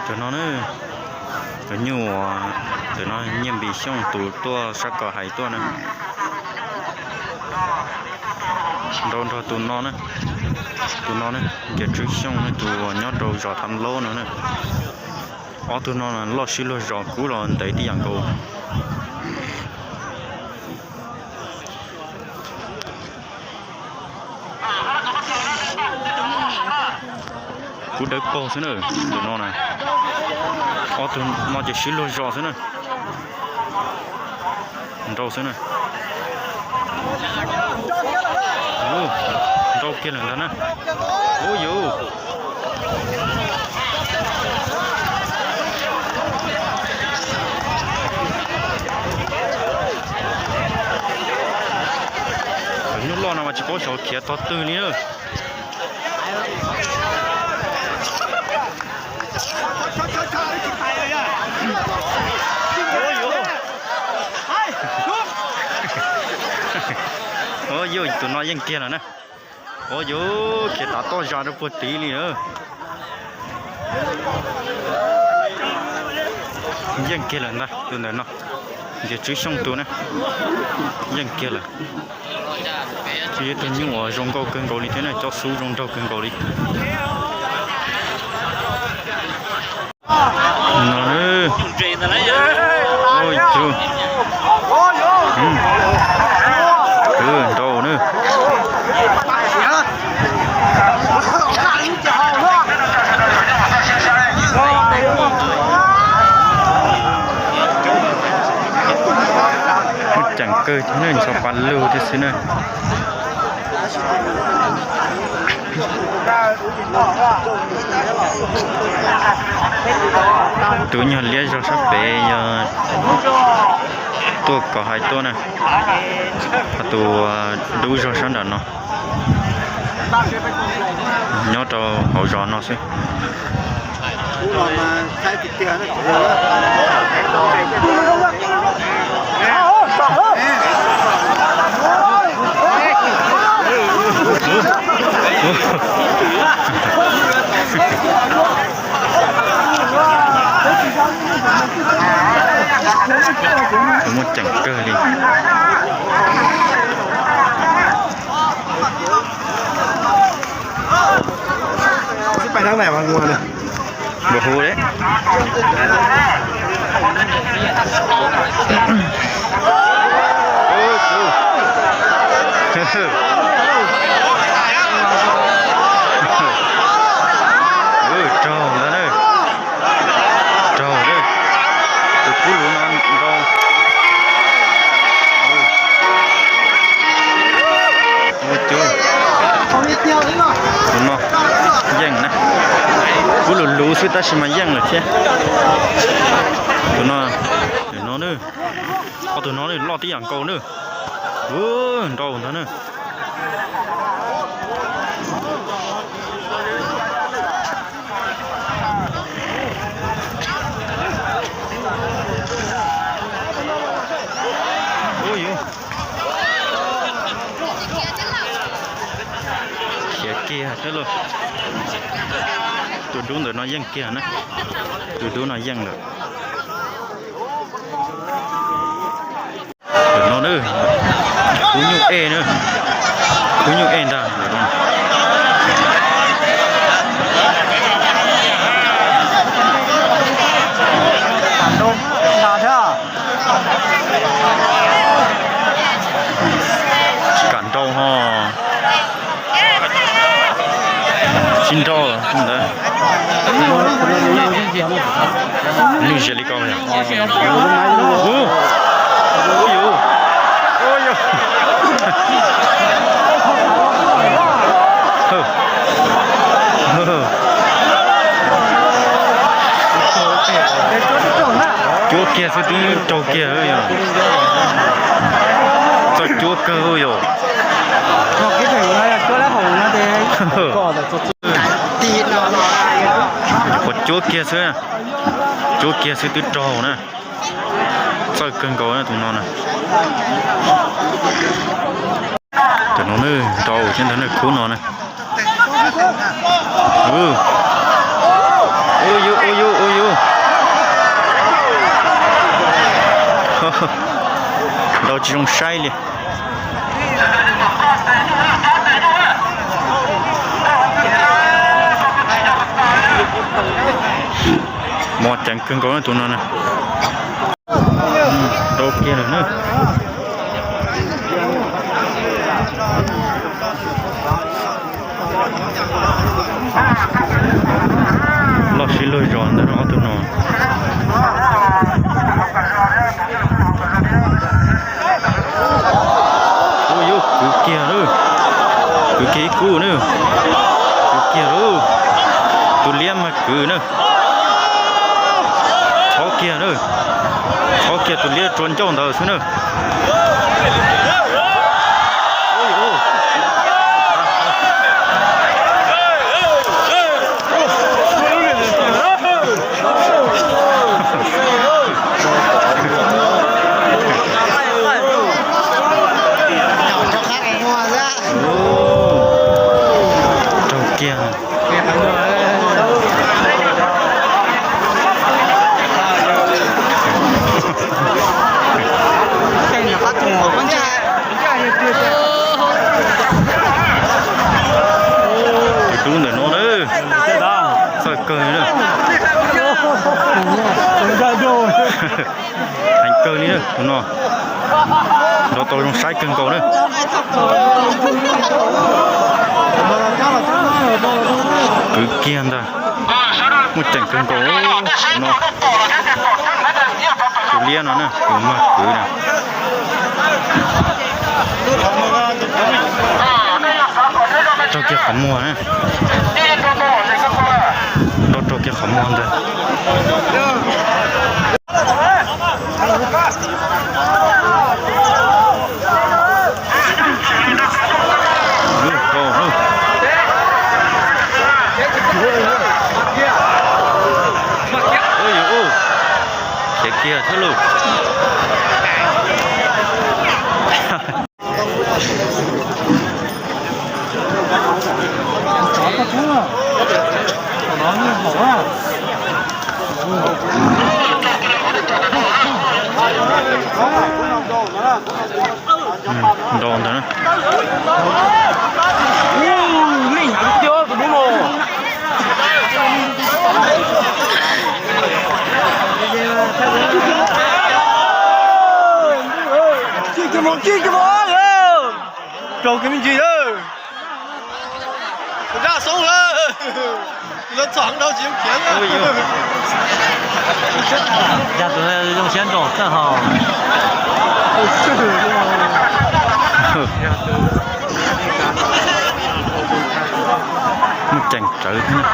Tus no ne, tus nyuj uas ntawm no Nyiaj Npis Xyooj tus tuaj sab ko hais tuaj na. Nrau nrog tus no na, tus no ne, Nkias Tswv Xyooj ne, tus uas nyob rau zos Tham Laub no na. Ob tug no loj sib luag zos kub los ntev tib yam nkaus. Kub dawb paug xwb na, tus no na. Ob tug no ces sib luag zos xwb na. Nrau xwb na. Nrau kiag lawm ntag na. Ub yus. Cov nyuj loj no mas tsis paub xyov khiav tog twg li na. Ua yus, tus no yeej kiag lawm na. Ua yus, khiav tav toj zas rau puag tid li na. Yeej kiag lawm ntag tus ntawm no. Nkias Tswv Xyooj tus na. Yeej kiag lawm. Tsis yog tus nyuj uas zoo nkauj kawg nkaus li thiab na, cov xub zoo nraug kawg nkaus li. No, tus, nrau na. Muaj ceem kawg thiab ne, ntsho pa lug thiab xwb na. Tus nyuag liab zog sab pem yog tuaj kom hais tuaj na, ho tus dub zog sab nram no nyob rau hauv zos no xwb. Muaj ceem kawg li. Npua hu li. Raug ntag na. Raug, tus kub lus no nrau. Tus no yeej na. Kub lus luv xwb tab sis mas yeej lawm thiab. Tus no, tus no, ob tug no loj tib yam nkaus na. Nrau ntag na. Khiav kiag thiab lauj. Tus dub ntawm no yeej kiag na. Tus dub no yeej lawm. Ntawm no na, kub nyuj ej na, kub nyuj ej ntag. Tsis kam nrau ho. Tsis nrau ntawd. Nws zias li ko. Ub, ub yus, ub yus. Cuab kiag xwb twb raug kiag yog. Txawj cuab kawg yog. Qhuas cuab kiag xwb, cuab kiag xwb twb raug na. Txawj kawg nkaus tus no na. Tus no nws nrau thiab ntag na, kub no na. Ua yus, ua yus, ua yus. Tsis zoo saib li. Mos ceev kawg nkaus tus no na. Rau kiag lawm na. Loj sib luag zos ntawd ob tug no. Ua yuav kwv kiag lawm. Kwv kiag ib kub na. Kwv kiag lawm. Tus liab mas kwv na. Txhob kiag na. Txhob kiag tus liab tsuas ncauj ntawd xwb na. Raug kiag. Tus dub ntawm no na, txawj kawg li na. Heev kawg li na tus no. Nrov tau zoo saib kawg nkaus na. Kwv kiag ntag. Muaj ceem kawg nkaus tus no. Tus liab no na, tus mag kwv na. Raug kiag qhov muag na. Nrov raug kiag qhov muag ntag. Khiav kiag thiab lauj. Nrau ntawd na. Raug kiag me ntsis lawm. Zaj xoob lawm. Lawv txom dhau tsis khiav. Yog tus zoo siab nrau txawj ho. Muaj ceem tsawv thiab.